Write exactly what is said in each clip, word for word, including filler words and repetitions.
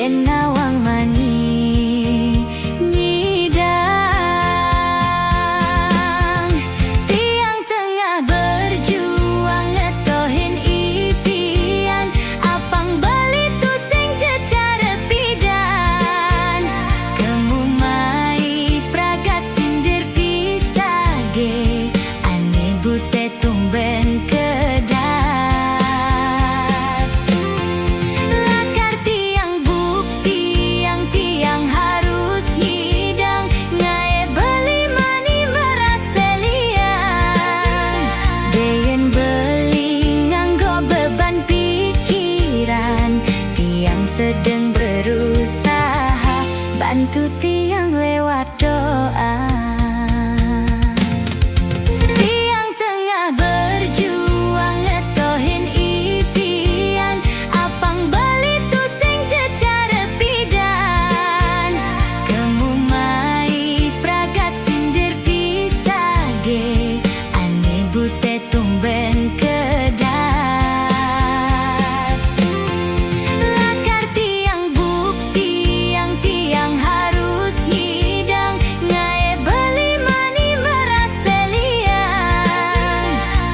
Nawang mani nyidang. Tiang tengah berjuang ngetohin ipian, apang beli tusing jecara pidan. Kemu mai pragat sindir pisage, ane bute tumben kedar. Lakar tiang buktiang, tiang harus nyidang, ngae beli mani merase liang. Dein beli nganggo beban pikiran, tiang sedang berusaha, bantu tiang lewat doa. Tiang tengah berjuang ngetohin ipian, apang beli tusing jecara pidan. Kemu mai pragat sindir pisage, ane bute tumben kedar. Lakar tiang buktiang, tiang harus nyidang, ngae beli mani merase liang.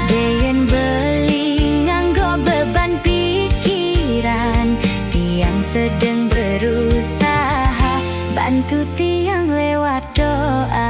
Dein beli nganggo beban pikiran, tiang sedang berusaha, bantu tiang lewat doa.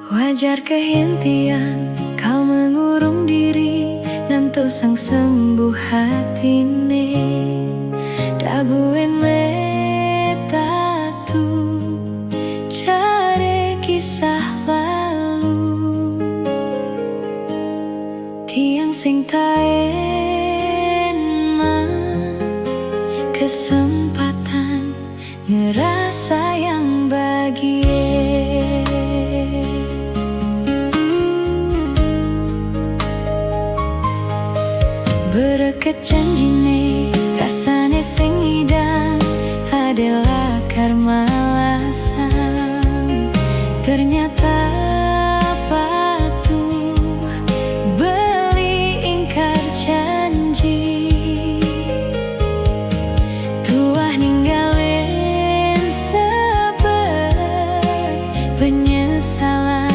Wajar kehin tiang kau mengurung diri, nang tusing sembuh atine. Dabuin meta tu care kisah lalu. Tiang sing taen man kesempatan ngerasa yang bahagia. Bereket janjine, rasane sing idang adalah karma lasang. Ternyata patuh beli ingkar janji. Tuah ninggalin sebet penyesalan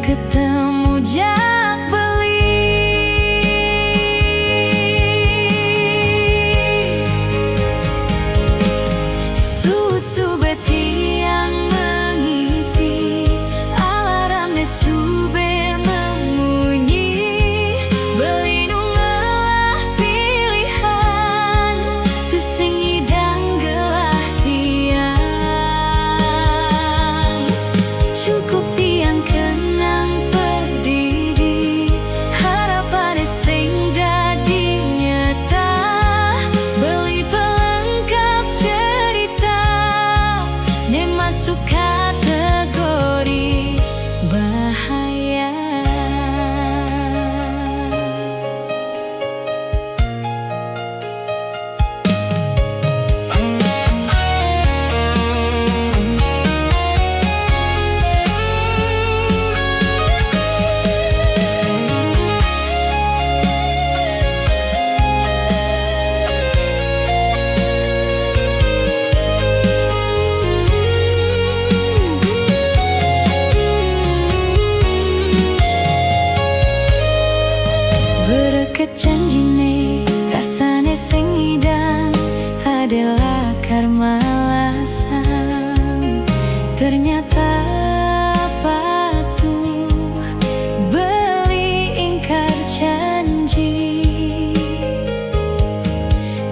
ketemu jak beli. Suut sube tiang mengiti, alarm ne sube memunyi, beli nu ngelah pilihan, tusing idang gelah tiang. Cukup tiang kenang pedidi, harapane sing dadi nyata, beli pelengkap cerita, ne masuk kategori bahaya. Bereket janjine, rasane sing idang adalah karma lasang. Ternyata patuh beli ingkar janji.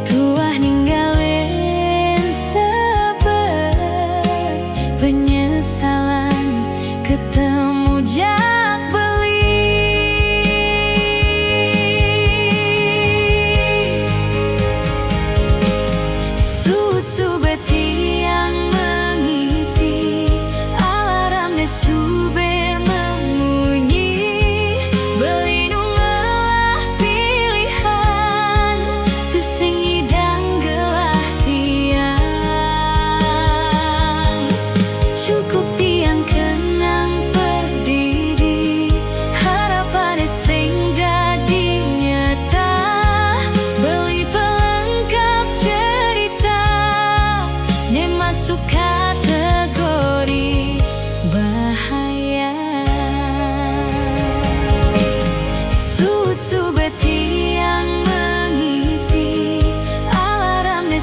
Tuah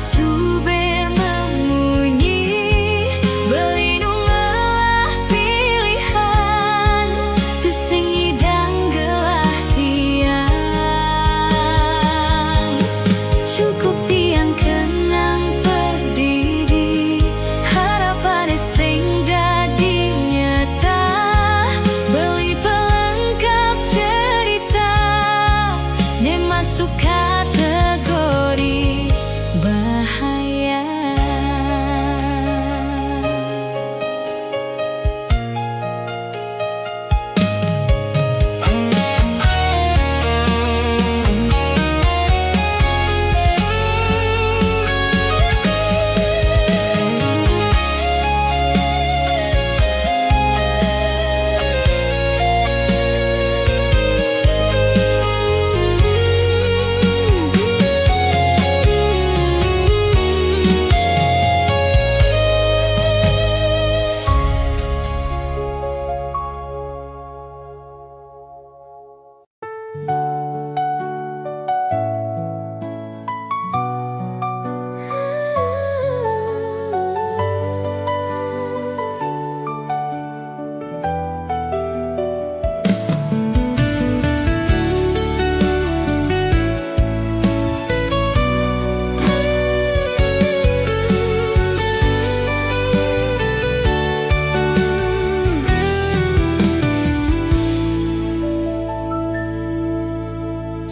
Sube memunyi, beli nu ngeulah pilihan, tu sengidang geulah tiang. Cukup tiang keunang peudidi, harapan seng jadi nyata, beli peuleungkap ceurita, nem masuk kategori bahaya.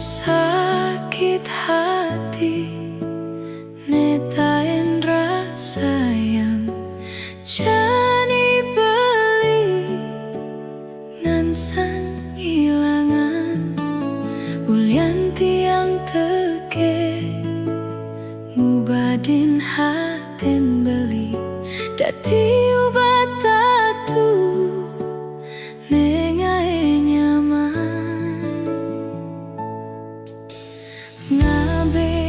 Sakét hati, neutaén rasa nyang jani beli ngon sang ilangan. Ulôn tiang teuke mubadin haten beli, dati ubat tatu nengai nyaman. Ngabe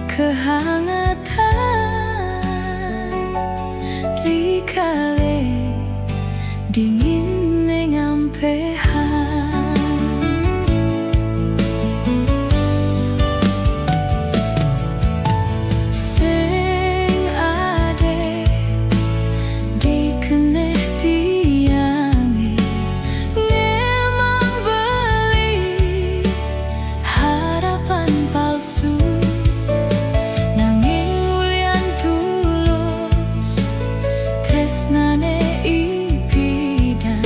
keuhangatan, likale dingin ngon peuhan. Seng adé dikeuneuk tiang, memang beli harapan palsu, nanging ulôn tulos, tresna ne ipidan.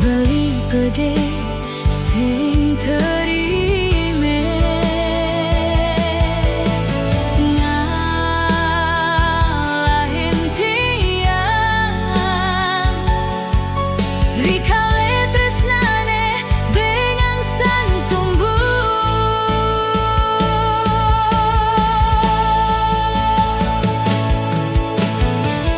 Beli pede sing terime ngalahin tiang. Rikale tresnane bengang san tumbuh.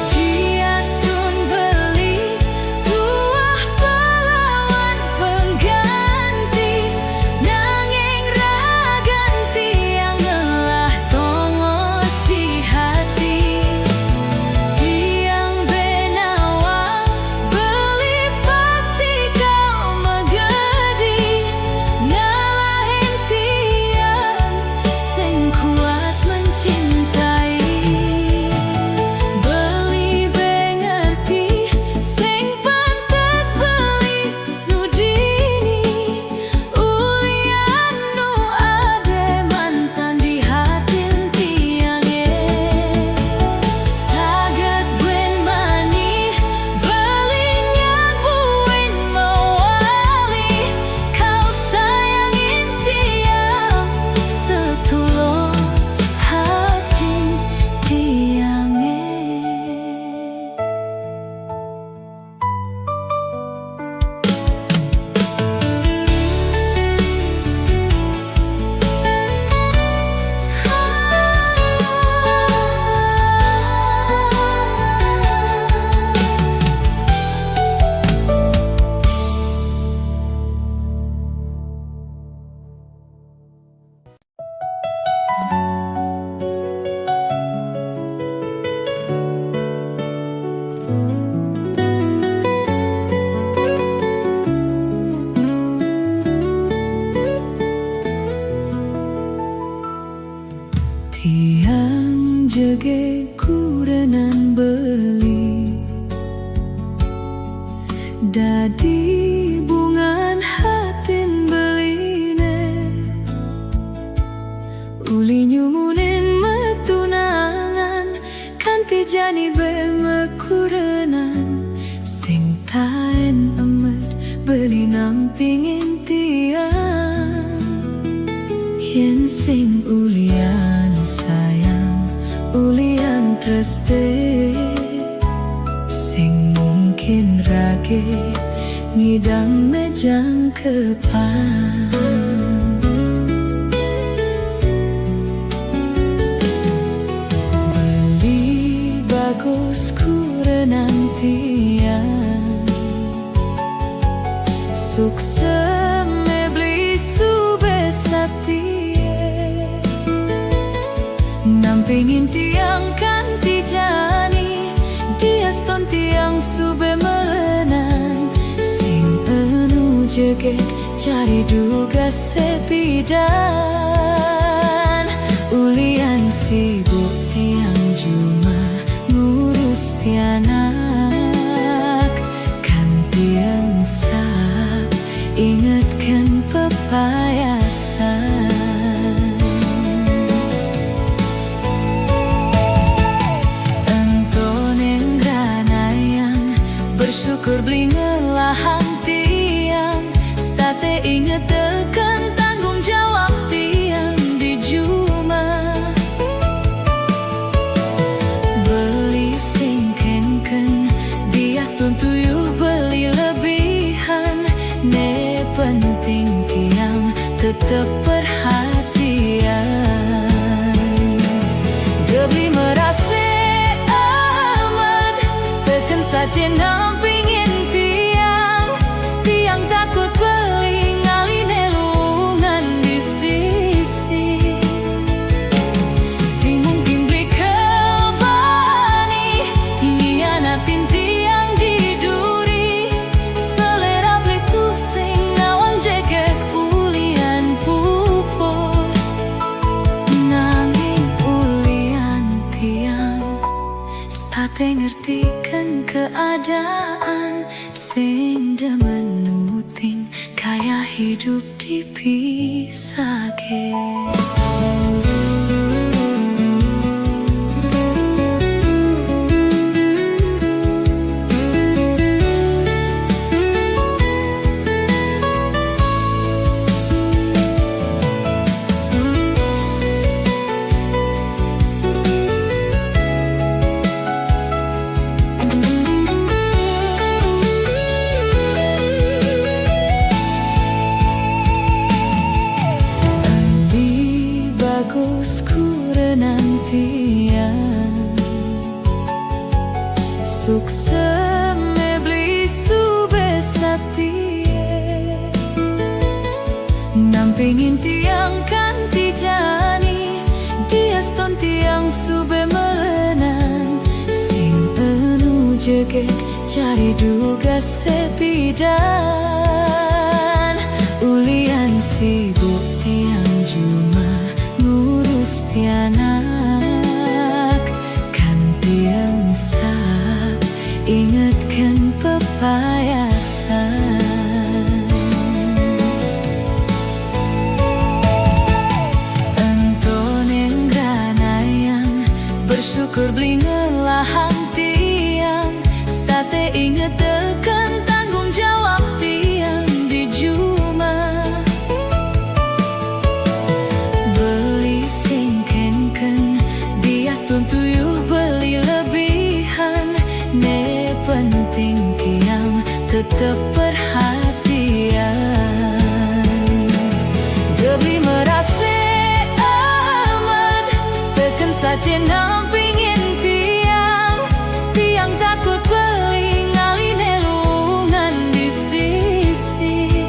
Diastun beli tuah pelawan pengganti, nanging ragan tiang ngelah tongos di hati. Tiang benawang beli pasti kau megedi, ngalahin tiang sing kuat mencintai. Beli bengerti sing pantes beli nu dini, ulian nu ade mantan di hatin tiange. Saget buen manih beli nyabuin mewali, kau sayangin tiang setulos hatin tiange. Tiang jegeg kurenan beli, dadi bungan hatin beline. Uli nyumunin metunangan, kanti jani be mekurenan, sing taen emet beli nampingin tiang. Yen sing ulian sayang, ulian treste, sing mungkin rage ngidang mejang kepan. Beli bagus kurenan tiang, sukses mebli sube satie. Nampingin tiang kanti jani, diastun tiang sube melenan, sing enu jegeg cari dugas sepidan. Ulian sibuk tiang jumah ngurus pianak, kan tiang sa ingetken pepayasan. Ento neng ranayang bersyukur beli ngelahan tiang, state ingetken tanggung jawab tiang di jumah. Beli sing kenken, diastun tuyuh beli lebihan, ne penting tiang tetep perhatian. Debli merase amat, teken sajen nampingin tiang, tiang takut beli ngaline lungan di sisi. Sing mungkin beli kebani ngianatin tiang di duri, selera beli tusing nawang jegeg ulian puput. Nanging ulian tiang, state ngertiken keadaan, sing demen nuting gaya hidup dipisahke. Pingin tiang kanti jani, diaston tiang sube melenan, sing enu jegek cari dugas sepidan. Ulian sibuk tiang juma ngurus pianak, kan tiang sa ingetken pepayasan. Ento nengranayang bersyukur beli ngelahang tiang, state ingeteken tanggung jawab tiang di juma. Beli singkenken diastun tuyuh beli lebihan, ne penting tiang tetep perhatian. Debli merase amat, teken sace nampingin tiang. Tiang takut beli ngalih ne lungan di sisi.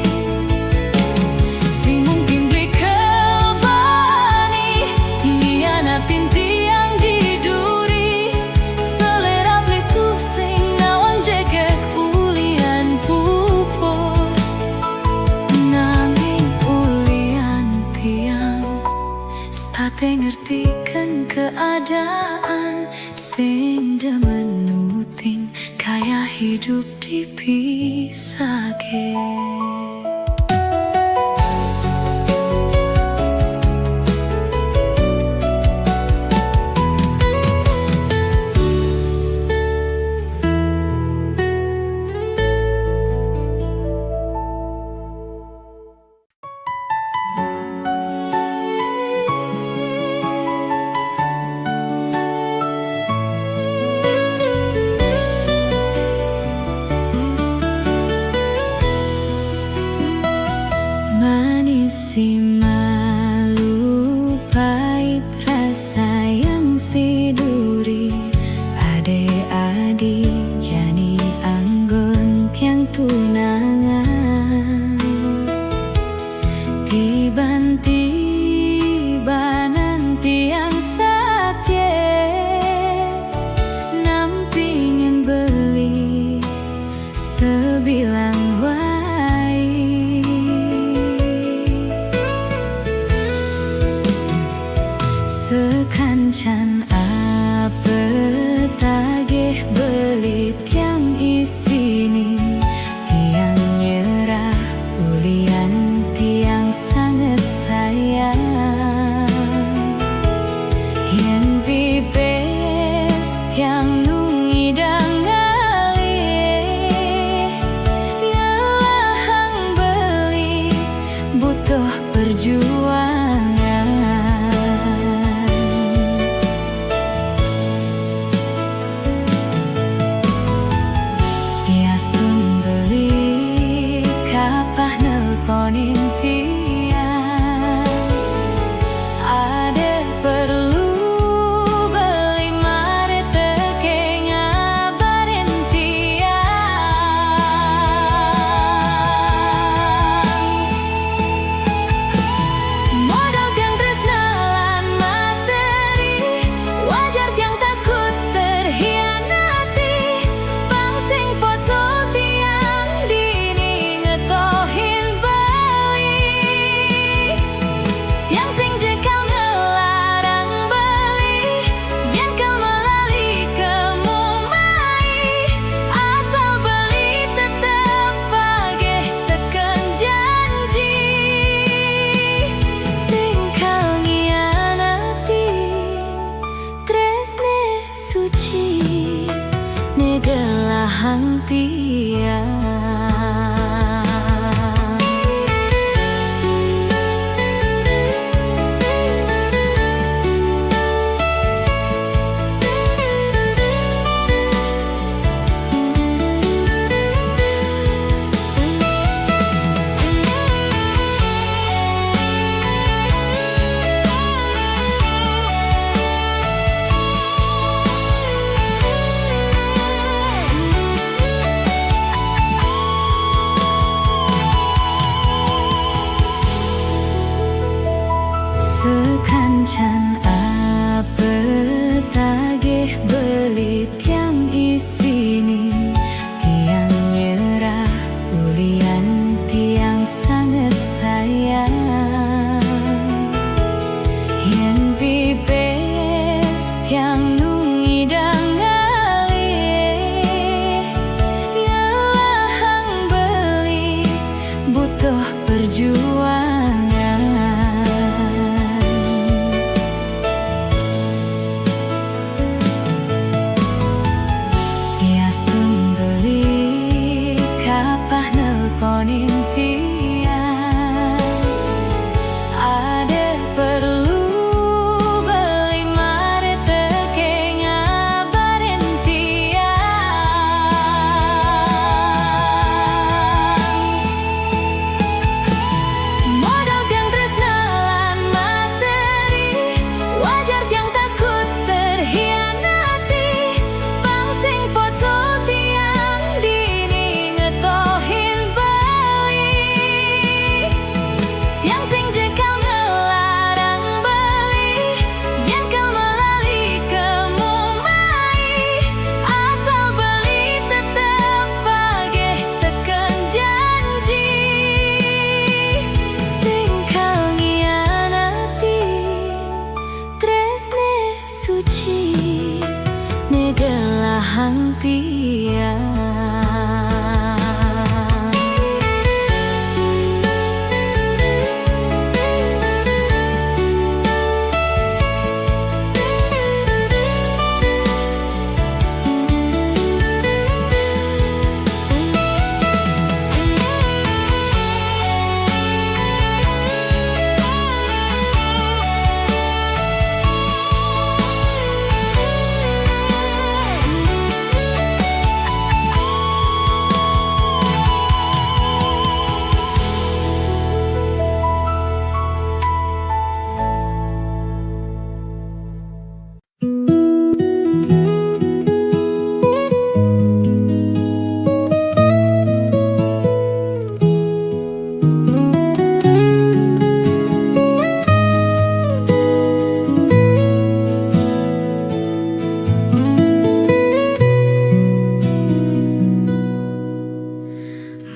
Sing mungkin beli kebani ngianatin tiang di duri. Selera beli tusing nawang jegek ulian pupur. Nanging ulian tiang state ngertiken keadaan, sing demen nuting gaya hidup dipisake. Manis si malu, pait rasa yang si duri, ade adi jani anggon tiang tunangan. Tiban-tibanan tiang satie nampingin beli sebilang wai. Sekancan ape tagih beli tiang isinin, tiang nyerah ulian tiang sanget sayang. Yen pipis tiang nu ngidang ngalih,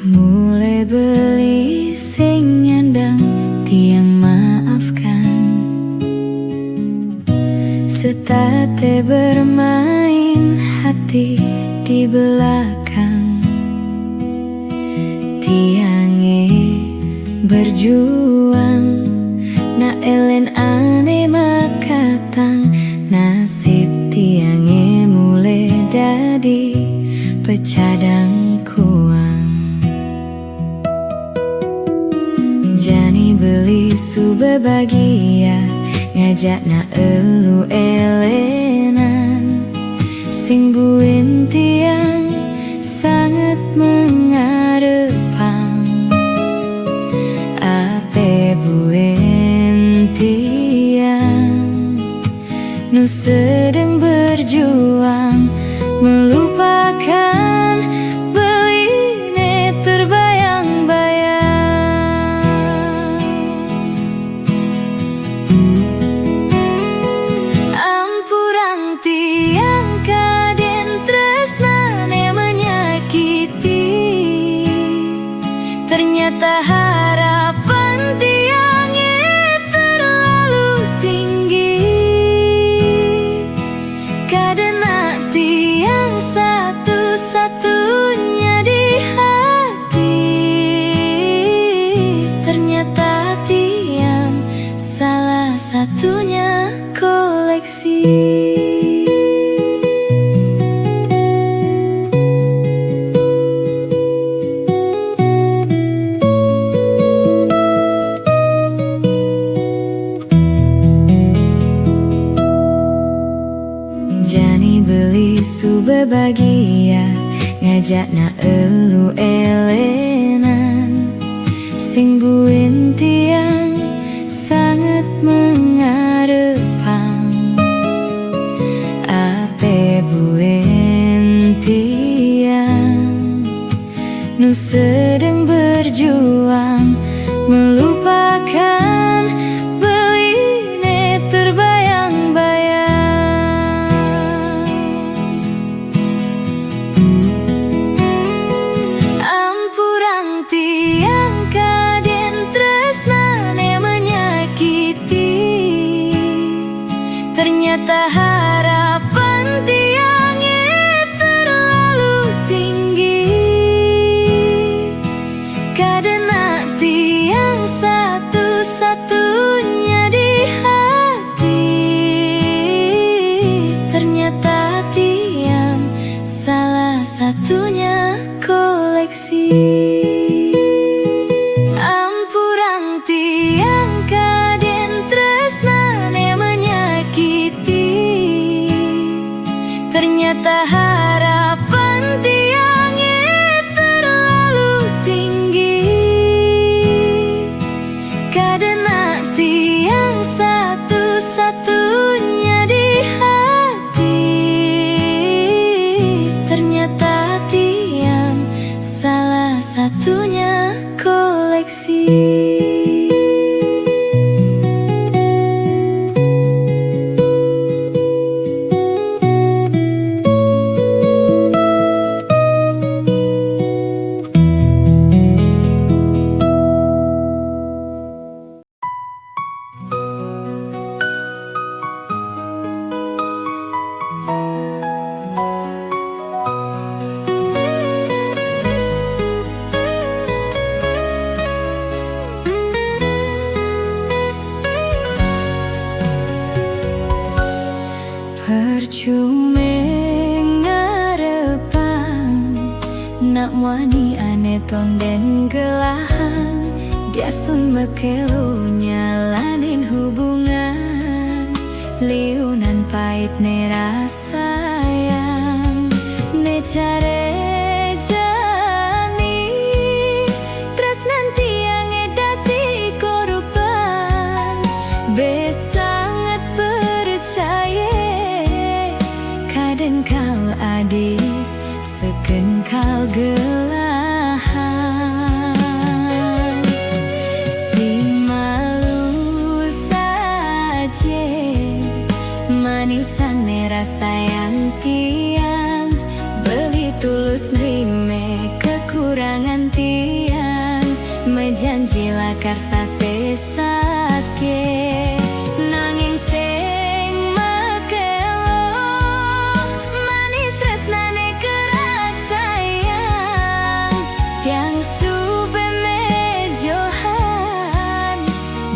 Mule beli sing nyandang tiang maafkan. Setate bermain hati di belakang. Tiange berjuang, nak elen ane makatang. Nasib tiange mule dadi pecadang kuang. Jani beli sube bagia, ngajak nak elu elenan. Sing buin tiang sangat mengarepang. Ape buin tiang nu sedang berjuang melupakan beline terbayang-bayang. Ampurang tiang kaden tresnane menyakiti. Ternyata harapan tiange terlalu tinggi. Kadenak tiang satu-satunya di hati. Ternyata tiang salah satunya koleksi. Jani beli sube bagia, ngajak nak elu elenan. Sing buin tiang sangat mengarepang. Ape buin tiang nu sedang berjuang melupakan beline terbayang-bayang. Ampurang tiang kaden tresnane menyakiti. Ternyata harapan tiange terlalu tinggi. Kadenak tiang satu-satunya di hati. Ternyata tiang salah satunya koleksi. Ampurang tiang kaden tresnane menyakiti. Ternyata harapan tiange terlalu tinggi. Kadenak tiang satu-satunya di hati. Ternyata tiang salah satunya koleksi. Percume ngarepang, nak muani ane tonden gelahan, diastun mekelu nyalanin hubungan, liunan pait ne rasayang, ne care jani, tresnan tiange dadi korban, be sanget percaye, kaden kal adi, seken kal gelahan. Si malu saje, manisan ne rasayang tiang, beli tulus tiang, mejanji lakar saté saké. Nanging sing makélo, manis trésnané kerasayang. Tiang sube méjohan,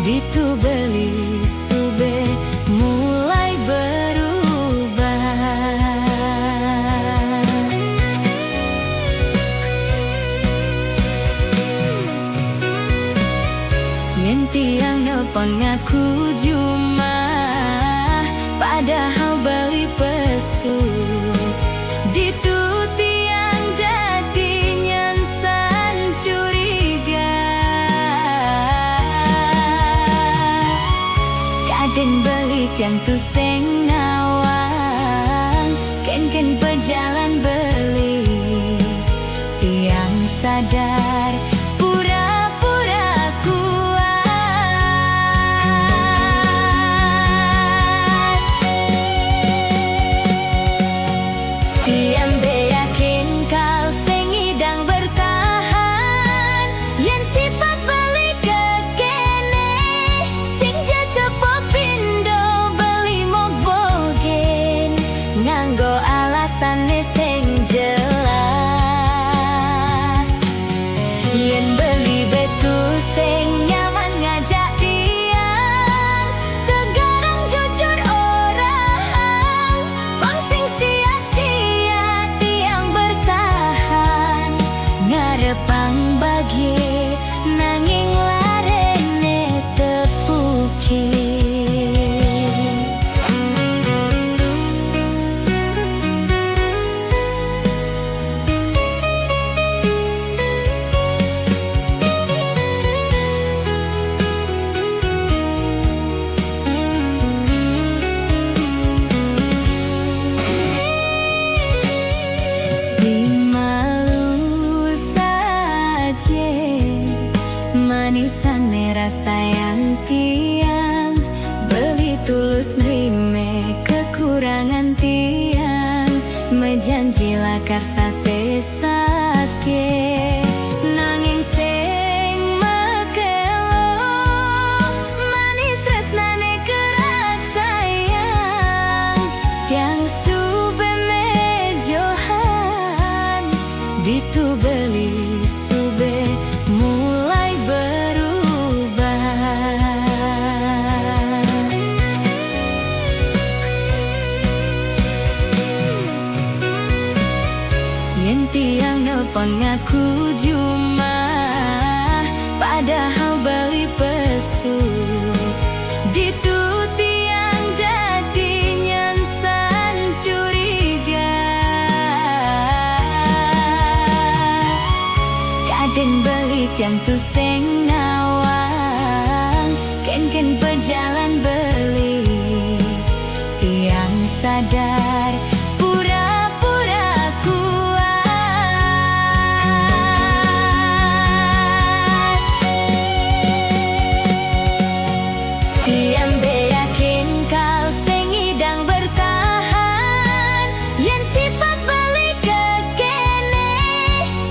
ditu beli sube mulai berubah. Yén tiang nelpon ngaku jumah, padahal beli pesu. Ditu tiang dadi nyansan curiga. Kadén beli tiang tu sing nawang, kén-kén bejalan beli. Tiang sadar pura-pura kuat. Tiang bé yakin kal sing ngidang bertahan. Yén sipat beli kekéné, sing ja copo pindo beli mogbogin, nganggo alasané sing jelas. Yén beli bé tu sing nyaman ngajak tiang, tegarang jujur orahang, pang sing sia-sia tiang bertahan. Ngarepang bagié, nanging laréné tepuké. Sing malu sajé, manisané rasayang tiang, beli tulus nrime kekurangan tiang, mejanji lakar saté saké. Nanging sing makélo, manis trésnané kerasayang. Tiang sube méjohan, ditu beli sube mulai berubah. Yén tiang nelpon ngaku jumah, padahal beli pesu. Ditu tiang dadi nyansan curiga. Kadén beli tiang tu sing nawang, kén-kén bejalan beli. Tiang sadar pura-pura kuat. Tiang bé yakin kal sing ngidang bertahan. Yén sipat beli kekéné,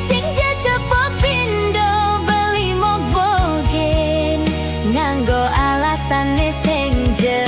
sing ja copo pindo beli mogbogin, nganggo alasané sing jelas.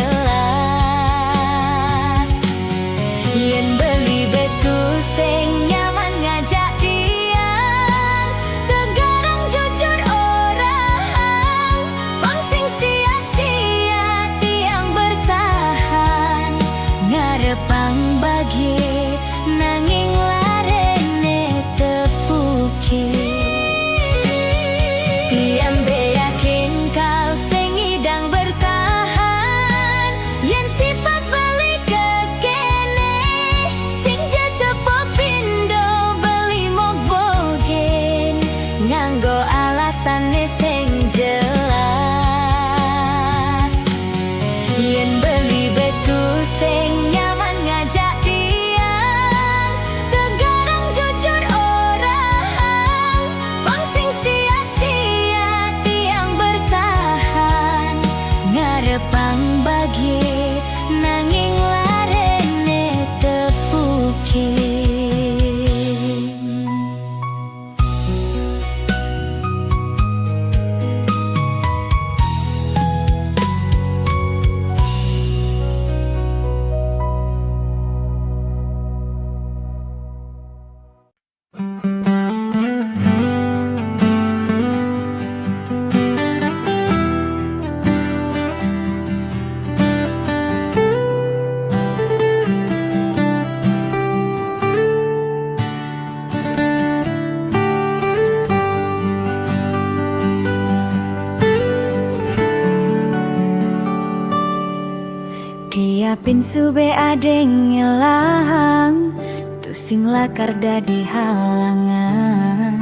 Pinsu be adéng ngelahang, tusing lakar dadi halangan.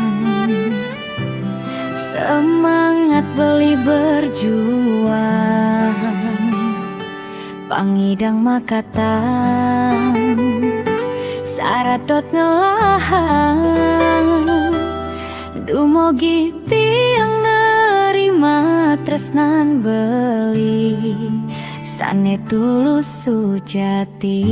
Semangat beli berjuang, pangidang makatang, saratot ngelahang. Dumogi tiang nerima tresnan beli, sané tulus sujati.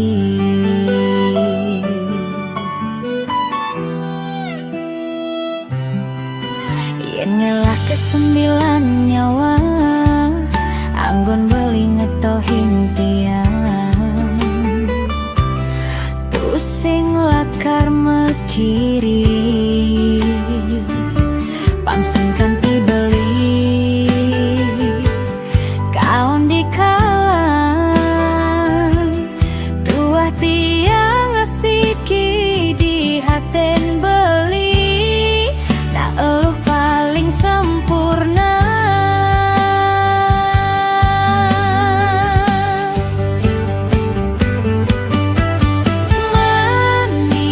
Yén ngelah kesembilan nyawa, anggon beli ngetohin tiang. Tusing lakar mekiri, pang sengkan ti beli kaon di kalang. Tuah tiang asiki di hatén beli, na eluh paling sempurna. Manis,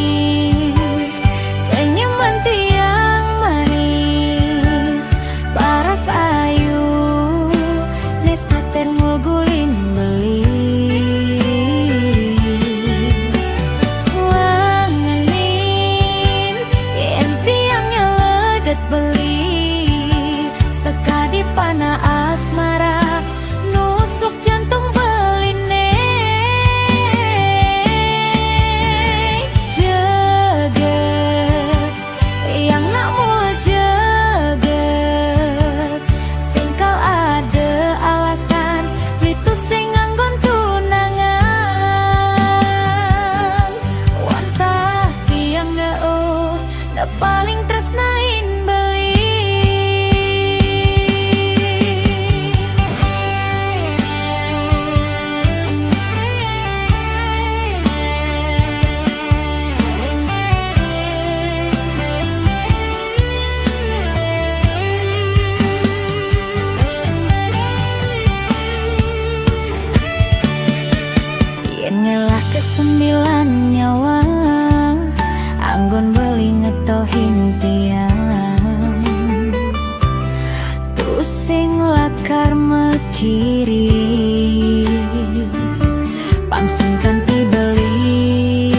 kenyeman tiang manis, paras ayu, nes taten ngulgulin beli. Wangenin, yén tiang nyeledet beli, sekadi panah asmara, nusuk jantung beliné. Jeget, yang nak mula jeget, singkal ada alasan, beli tusing anggon tunangan. Wantah tiang ne, oh, ne paling tresnain beli. Yén ngelah kesembilan nyawa, anggon beli ngetohin tiang. Tusing lakar mekiri, pang sengkan ti beli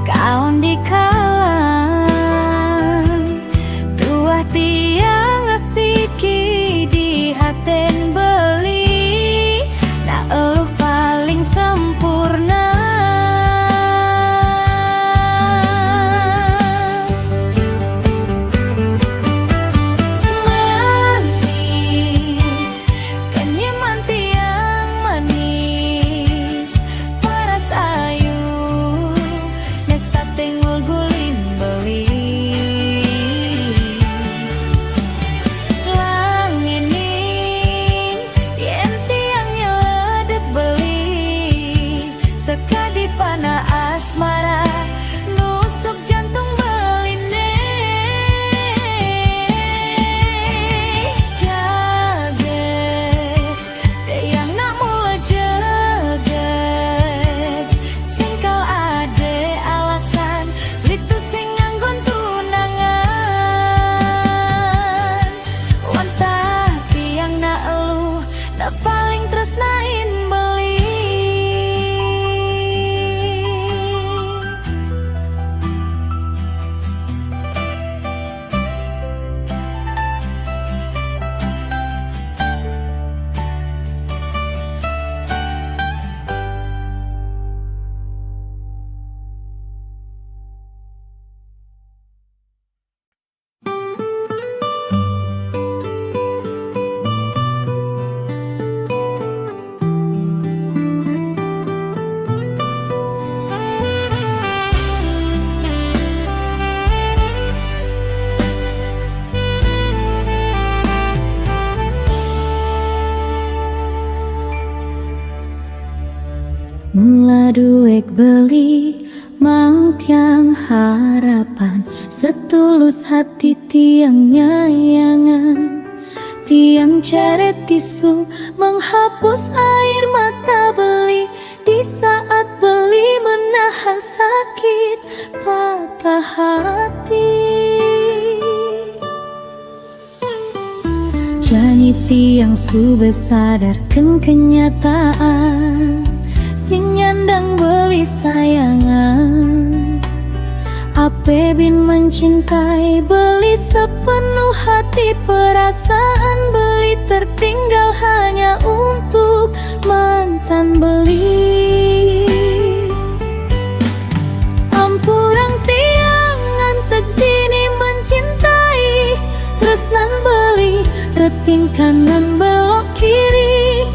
kaon di kalang. Tuah tiang asiki di hatén beli, na eluh paling sempurna. Manis, kenyeman tiang manis, paras ayu, nes taten ngulgulin beli. Langenin, yén tiang nyeledet beli, sekadi panah asmara, nusuk jantung beliné. Jaget, tiang nak mula jeget, singkal ade alasan, beli tusing anggon tunangan. Wantah tiang na eluh, na paling tresnain beli. Mula duek beli, mang tiang harapan, setulus hati tiang nyayangan. Tiang cari tisu menghapus air mata beli di saat beli menahan sakit patah hati. Jani tiang su basadarkan kenyataan, si nyandang beli sayangan. Ape bin mencintai beli sepenuh hati, perasaan beli tertinggal hanya untuk mantan beli. Ampurang tiang ngan tedini mencintai, tresnan beli reting kanan belok kiri.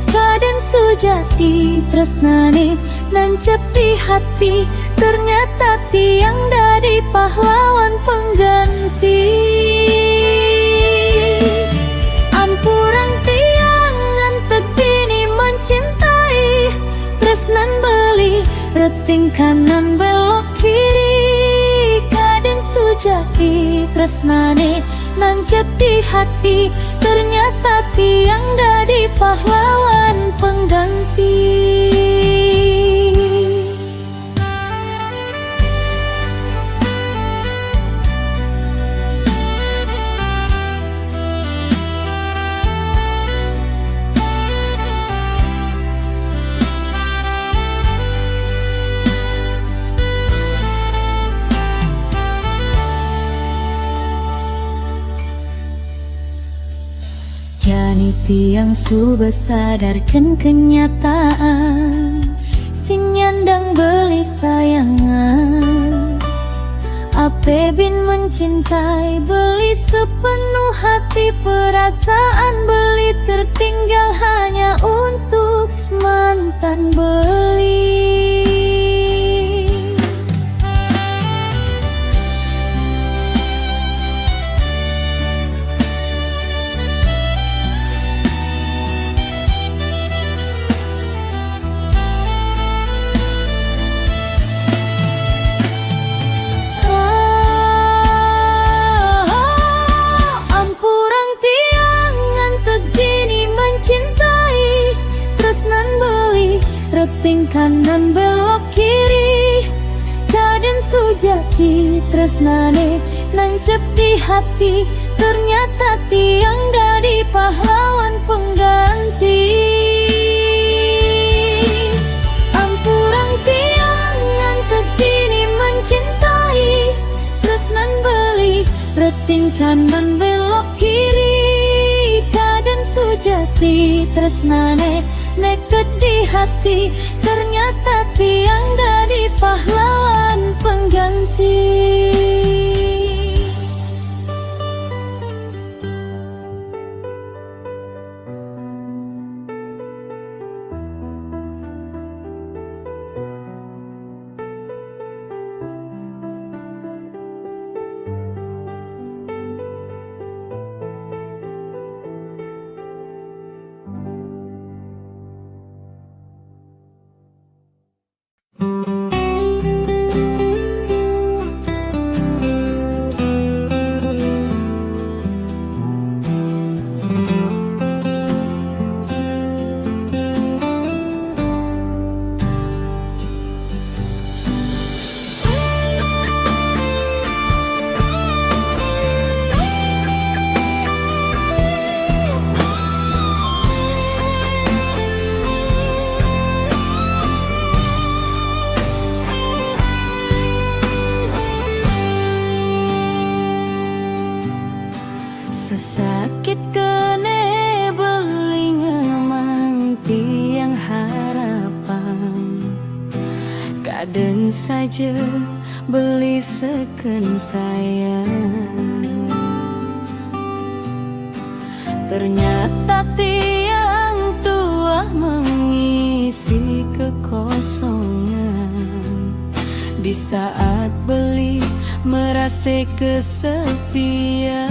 Kaden sujati tresnane nancep di hati, ternyata tiang dadi pahlawan pengganti. Ampurang tiang ngan tedini mencintai, tresnan beli reting kanan belok kiri. Kaden sujati tresnane nancep di hati, ternyata tiang dadi pahlawan pengganti. Jani tiang su basadarkan kenyataan, si nyandang beli sayangan. Ape bin mencintai beli sepenuh hati, perasaan beli tertinggal hanya untuk mantan beli. Ampurang tiang ngan tedini mencintai, tresnan beli reting kanan belok kiri. Kaden sujati tresnane nancep di hati, ternyata tiang dadi pahlawan pengganti. Ampurang tiang ngan tedini mencintai, tresnan beli reting kanan belok kiri. Kaden sujati tresnane neket di hati, ternyata tiang dadi pahlawan pengganti. Sesakit kene beli ngemang tiang harapan, kaden saja beli seken sayang. Ternyata tiang tuah mengisi kekosongan di saat beli merase kesepian.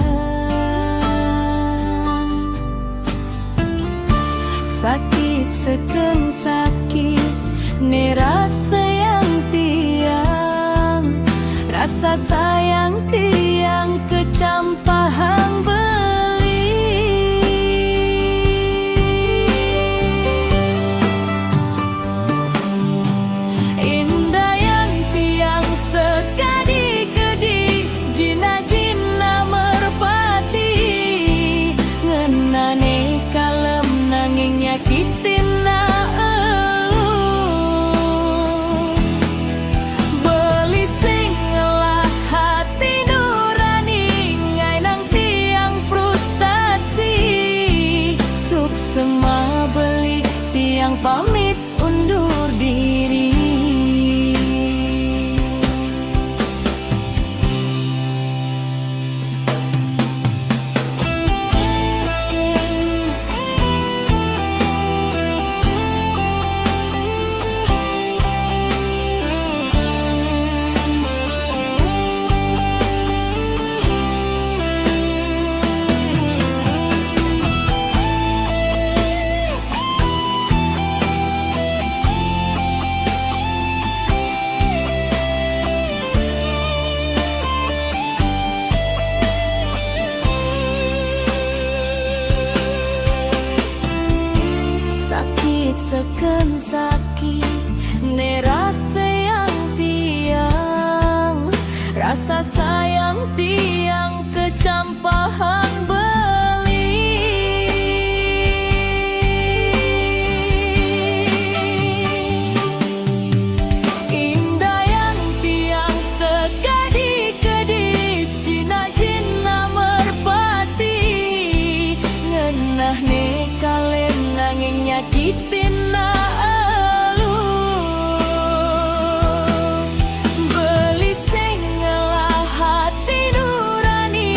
Sakit seken sakit ne rasa yang tiang, rasa sayang tiang kecampahang beli. pamit undur diri. Sakit seken sakit, ne rasa yang tiang, rasa sayang tiang kecampahan beli. Indayang tiang sekadi kedis, jinak-jinak merpati, ngenah ne kalem nanging nyakitin nak elu. Beli sing ngelah hati nurani,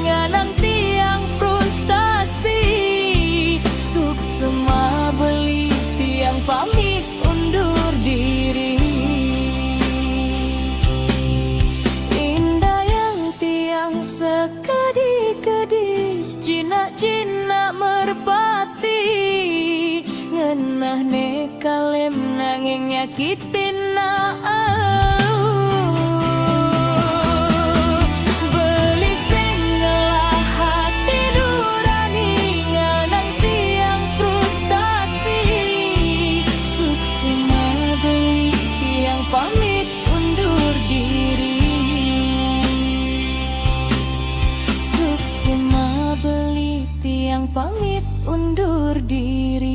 nganang tiang frustasi. Suksema beli tiang pamit undur diri. Indayang tiang sekadi kedis, jinak-jinak merpati, ngenah ne kalem nanging nyakitin nak elu. Beli sing ngelah hati nurani, nganang tiang frustasi. Suksema beli tiang pamit undur diri. Suksema beli tiang pamit undur diri.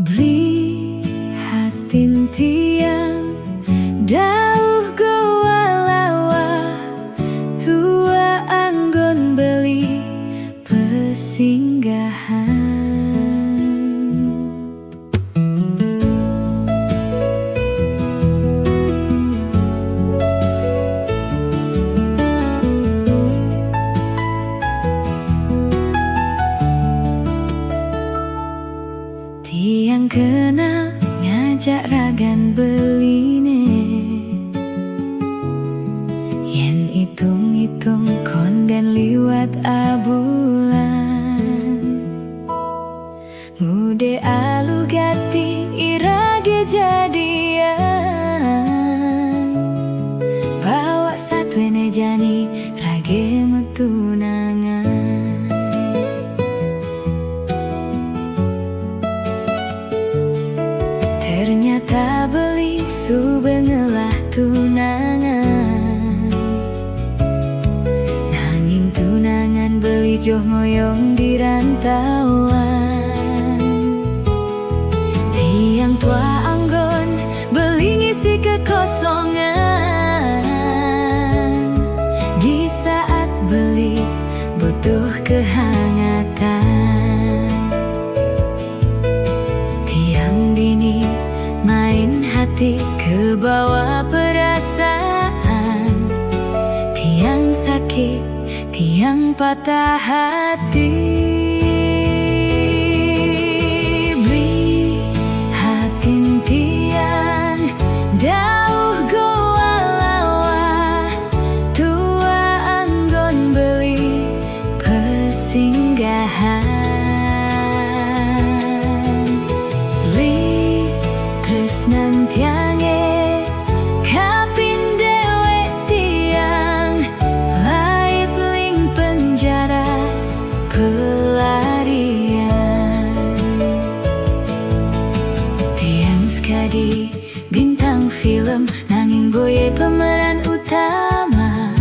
Beli hatin tiang dauh goa lawa, tua anggon beli pesinggahan. Tiang kenal ngajak ragan beli ne. Yen itung-itung konden liwat abulan. Ngude aluh gati irage jadian. Pawak satuene jani rage metunangan. Ternyata beli suba ngelah tunangan. Nanging tunangan beli joh ngoyong di rantauan. Tiang tua anggon beli ngisi kekosongan di saat beli butuh kehangatan. Tiang dini main hati kebawa perasaan. Tiang sakit, tiang patah hati. Beli hatin tiang dauh goa lawa, tua anggon beli pesinggahan. Beli tresnan tiange kapin dewek tiang, lait ling penjara pelarian. Tiang sekadi bintang film, nanging boye pemeran utama.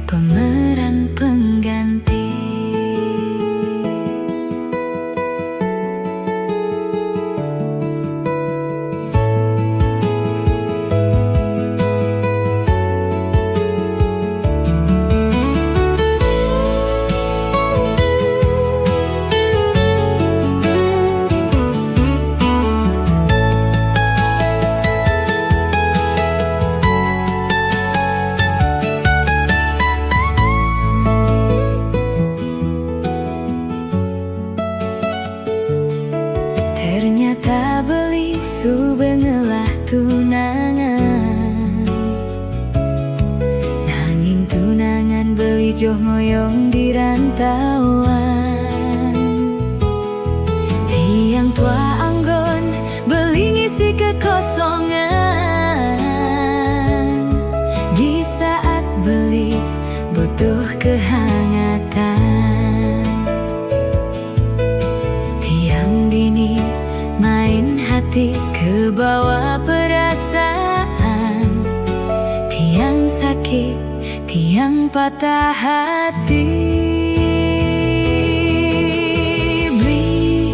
pemeran pengganti. Ternyata beli su bengelah tunangan. Nanging tunangan beli joh ngoyong di rantauan. Tiang tua anggon beli ngisi kekosongan. Di saat beli butuh kehangatan, tiang dini main hati, kebawa perasaan. Tiang sakit, tiang patah hati. Beli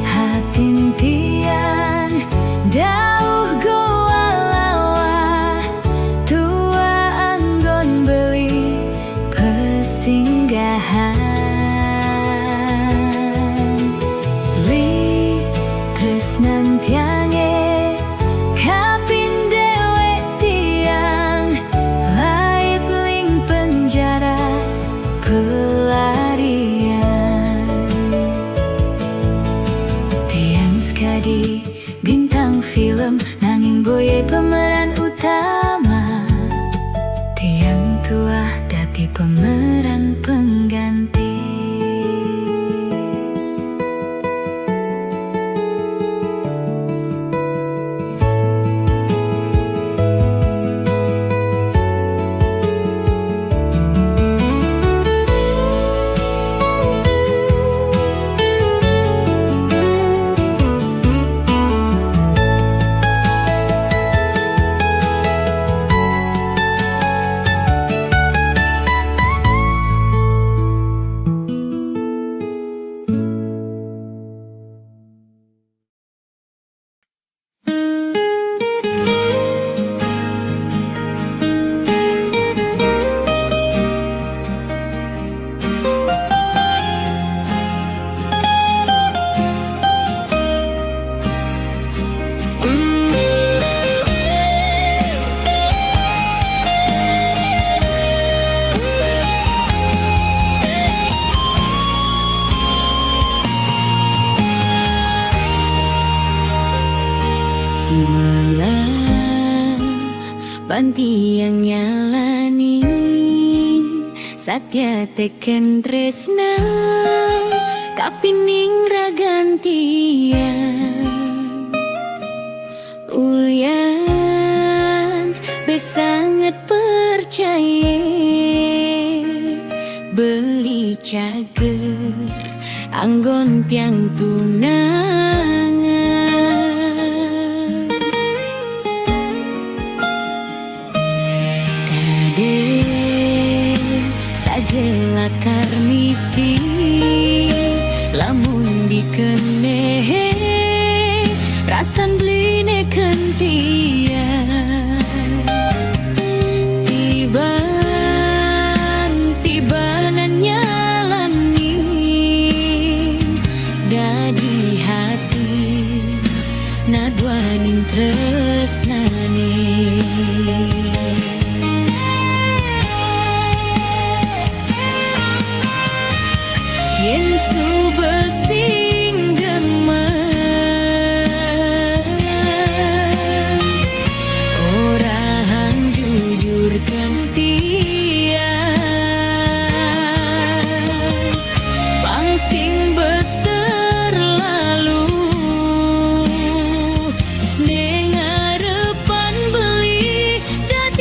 hatin tiang dauh goa lawah, tua anggon beli pesinggahan. Li tresnan tiange kapin dewek tiang, lait ling penjara pelarian. Tiang sekadi bintang film, nanging boye pemeran utama. Tiang tuah dadi pemeran pengganti. Melah pantiang nyalani, satia teken tresna kapining ragan tiang. Ulian be sanget percaye, beli cager anggon tiang tunangan. Kadem saja lakar misi, lamun dikene rasan beli neken tiang. Tiban-tibanan nyalani, dadi hati naduaning tresnane. Yen suba sing demen, orahan jujurkan tiang. Pang sing bes terlalu, neng arepan beli dan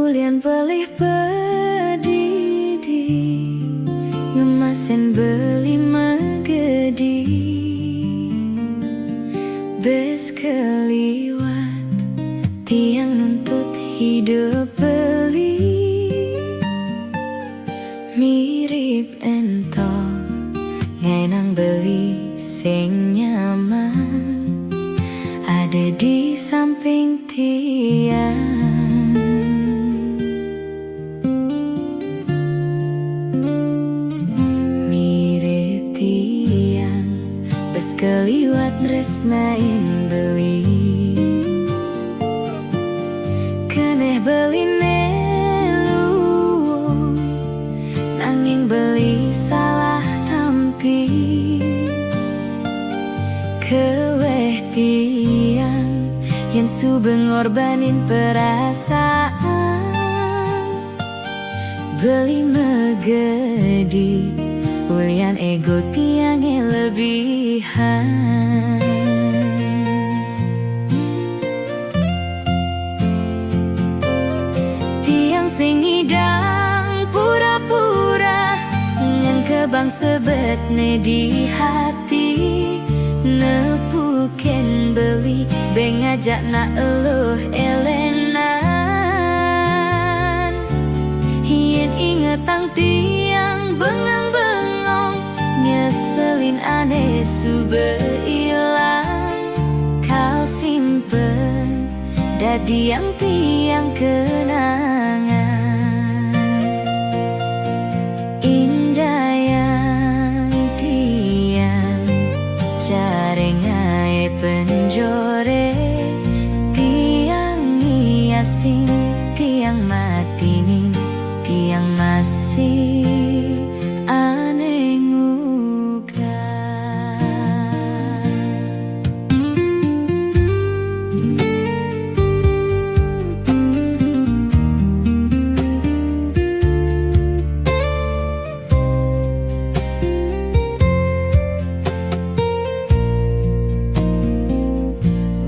Ulian pelih pedidi, ngemasin beli megedi. Bes keliwat, tiang nuntut hidup beli. Mirip ento, ngainang beli sing nyaman ada di samping tiang. Mirip tiang, bes keliwat nresnain beli. Keneh beli ne luung, nanging beli salah tampi. Keweh tiang, yen suba ngorbanin perasaan. Beli megedi, ulian ego tiange lebihan. Tiang sing ngidang pura-pura, ngen kebang sebetne di hati. Nepuken beli, beng ajak nak eluh elenan. Yen ingetang tiang bengang-bengong, nyeselin ane sube ilang. Kal simpen, dadiang tiang kenangan. Indayang tiang, careng ae penjore, tiang ngiasing, tiang matinin, tiang masih ane nguga.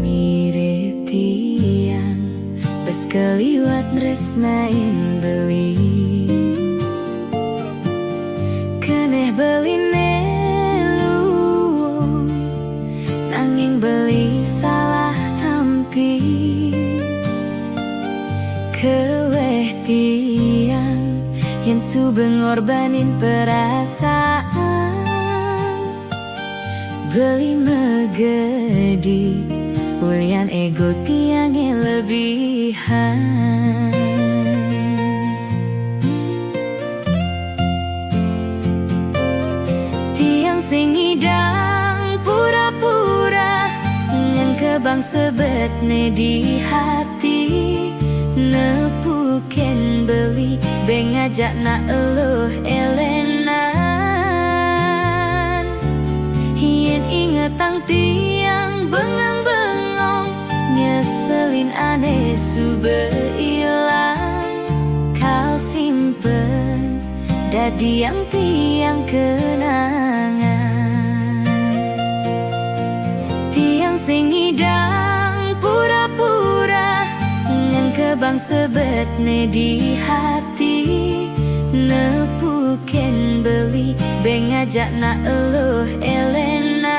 Mirip tiang, bes keliwat nresnain beli. Keneh beli ne luung, nanging beli salah tampi. Keweh tiang, yen suba ngorbanin perasaan. Beli megedi, ulian ego tiange lebihan. Tiang sing ngidang pura-pura, ngen kebang sebetne di hati. Nepuken beli, beng ajak nak eluh elenan. Yen ingetang tiang bengang-bengong, nyeselin ane sube ilang. Kal simpen, dadiang tiang kenangan. Tiang sing ngidang pura-pura, ngen kebang sebetne di hati. Nepuken beli, beng ajak nak eluh elenan.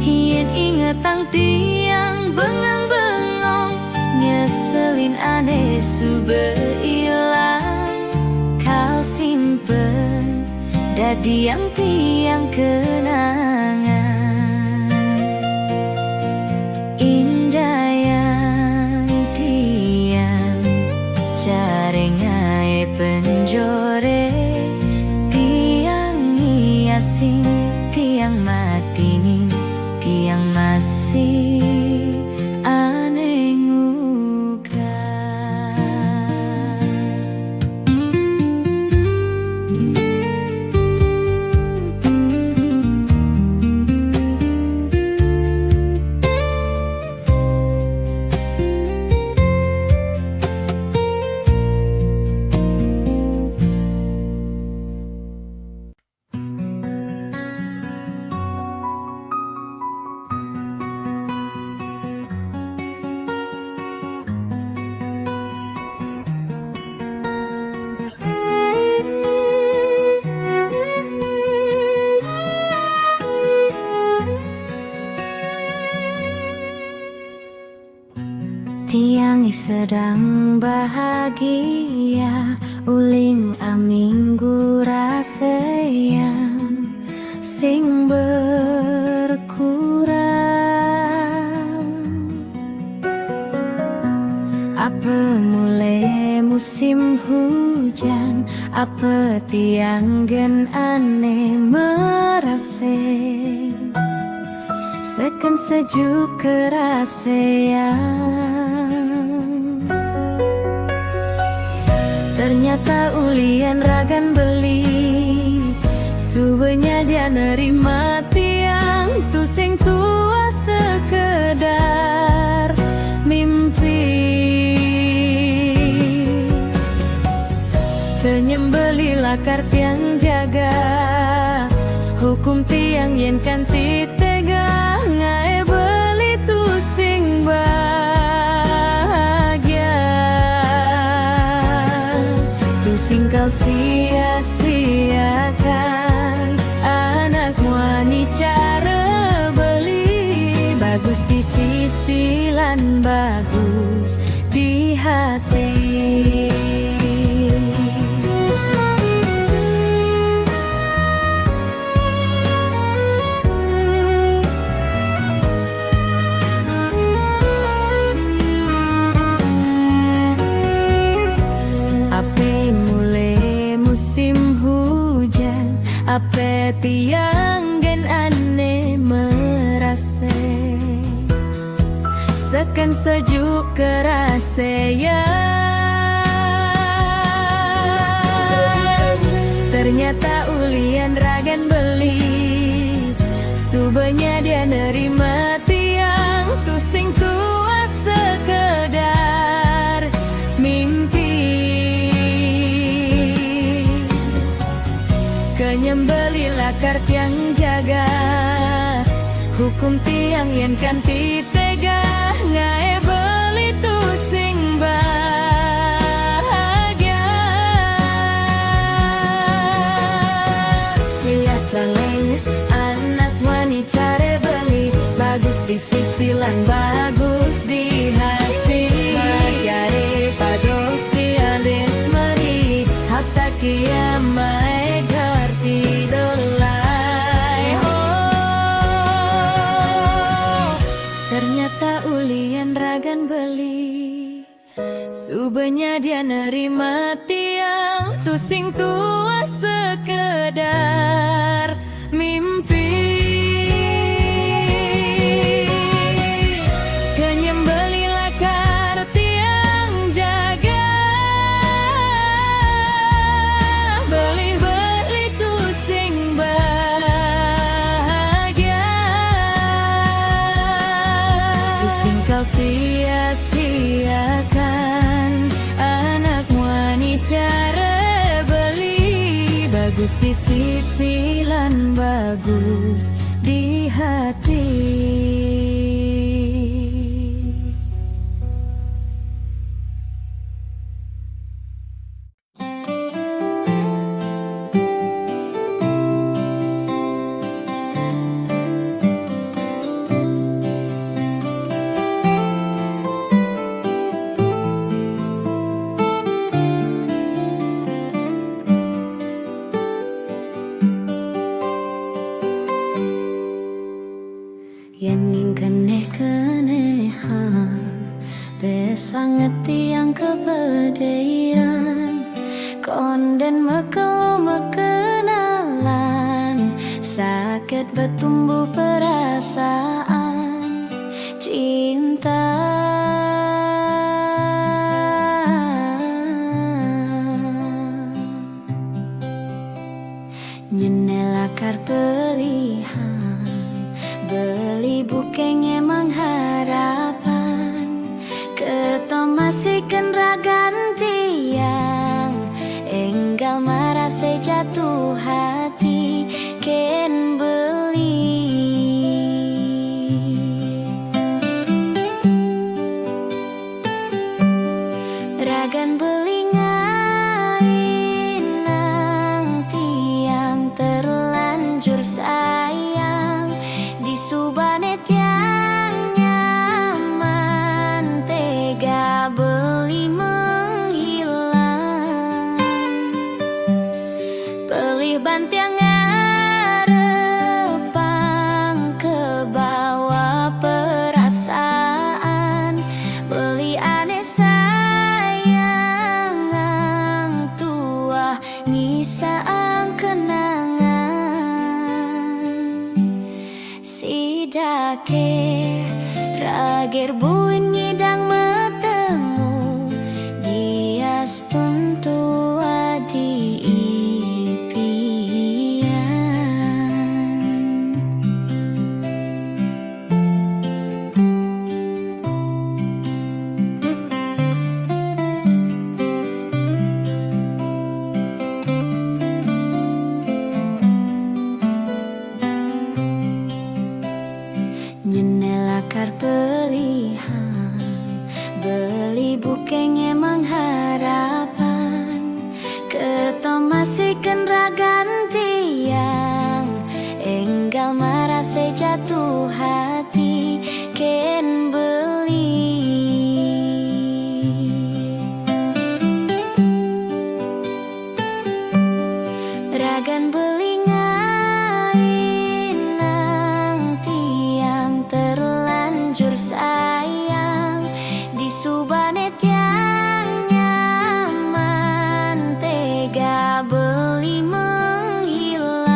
Yen ingetang tiang bengang-bengong, nyeselin ane sube ilang. Kal simpen, dadiang tiang kenangan. Indayang tiang, careng ae penjore, tiang ngiasing, tiang matinin, tiang masih ane nguga. Tiang sedang bahagia, uling aminggu raseang sing berkurang. Apa mulai musim hujan, apa tiang gen ane merase seken sejuk keraseang. Ternyata ulian ragan beli, subenya dia nerima tiang tu sing tua sekedar mimpi. Kenyem beli lakar tiang jaga, hukum tiang yen kanti tega, ngae beli tu sing bahagia. Tu sing kau sia-siakan, anak muani cara beli, bagus di sisi lan bagus di hati. Ape mule musim hujan, ape tiang gen ane merase seken sejuk keraseang. Ternyata ulian ragan beli, subenya dia nerima tiang tu sing tua sekedar mimpi. Kenyem beli lakar tiang jaga, hukum tiang yen kanti tega, ngae beli tu sing bahagia. Siah taleng anak muani care beli, bagus di sisi lan bagus di hati. Bagiare pados tiang rin meri, hata kia mae garti dolai. Oh, ternyata ulian ragan beli, subenya dia nerima tiang tu sing tua sekedar mimpi. Kenyem beli lakar tiang jaga, beli-beli tu sing bahagia. Tu sing kau sia-siakan, anak muani care beli, bagus di sisi lan bagus di hati. Yen ning keneh-kenehan, pe sanget tiang kepediran, konden mekelu mekenalan, sakit betumbuh perasaan cinta. Nyenela kar pelihan, beli bukeng emang harapan. Ketomasiken ragan tiang, enggal marase jatuh hati, ken beli. Ragan beli ngainang tiang terlanjur sayang, disubane tiang nyaman tega. Buin ngidang metemu, dias tuntu adi ipian. Nyenela kar pelihan, beli bukeng emang harapan. Ketomasiken ragan tiang, enggal marase jatuh hati ken beli. Ragan beli ngainang tiang terlanjur sayang, disubane tiang nyaman tega beli menghilang.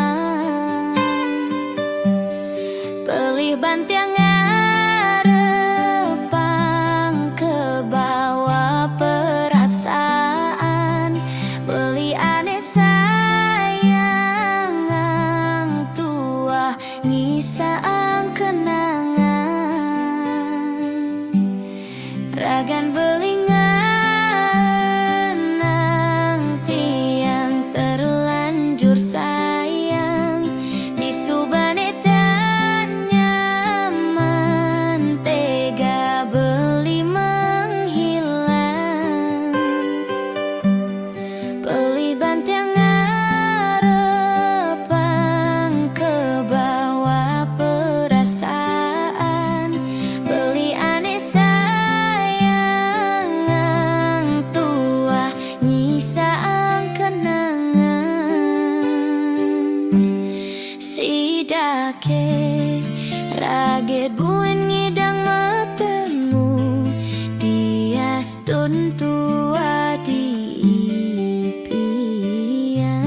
Pelih ban tiang ngarepang kebawa perasaan, beli ane sayang ang tuah nyisaang kenangan. Ragan beli ngainang tiang terlanjur sayang, disubane tiang nyaman tega beli menghilang. Pelih ban tiang ngarepang kebawa perasaan, beli ane sayang ang tuah nyisaang kenangan. Sidake raget buin ngidang metemu, dias tuntu adi ipian.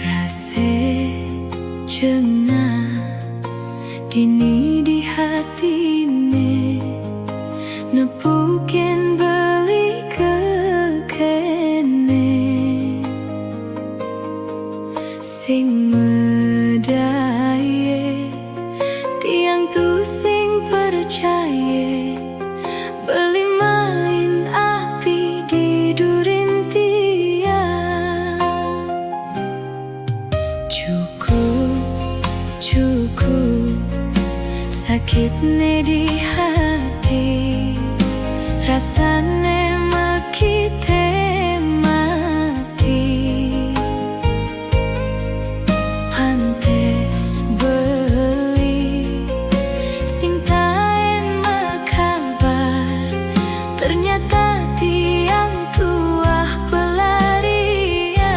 Rase jengah dini di hatine, nepukin beli kekene. Sing medaye, tiang tusing percaye, beli main api di durin tiang. Cukup, cukup sakitne di hati, rasane mekite mati. Pantes beli sing taen mekabar, ternyata tiang tuah pelarian.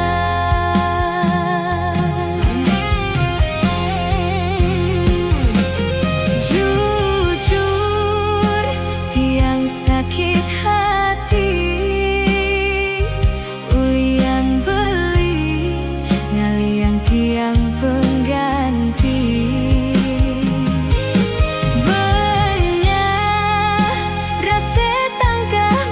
Jujur, tiang sakit hati, ulian beli ngaliang tiang pengganti. Benya rase tangkah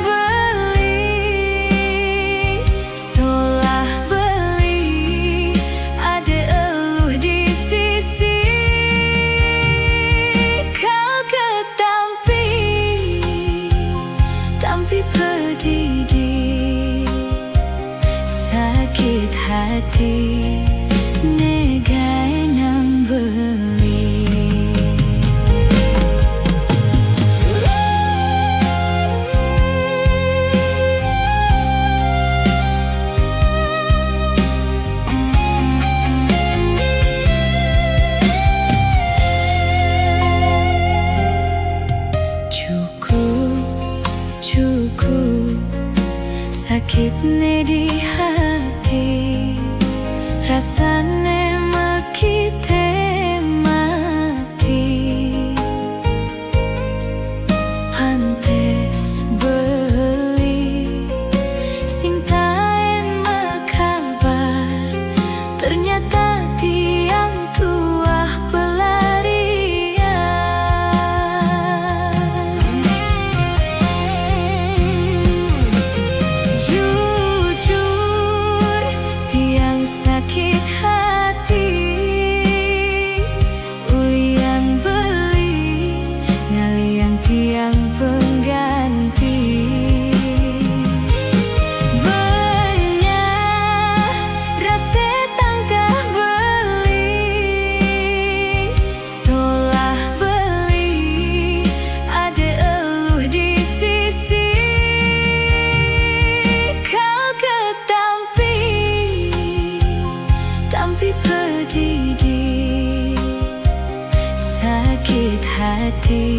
Sakitne di hati, rasane mekite mati. Pantes beli sing taen mekabar, ternyata tiang tuah pelarian. Jujur, tiang sakit hati, ulian beli ngalian tiang pengganti. Benya rase tangkah beli, solah beli ade eluh di sisi. Kau ketampi, tampi pedidi, sakit hati.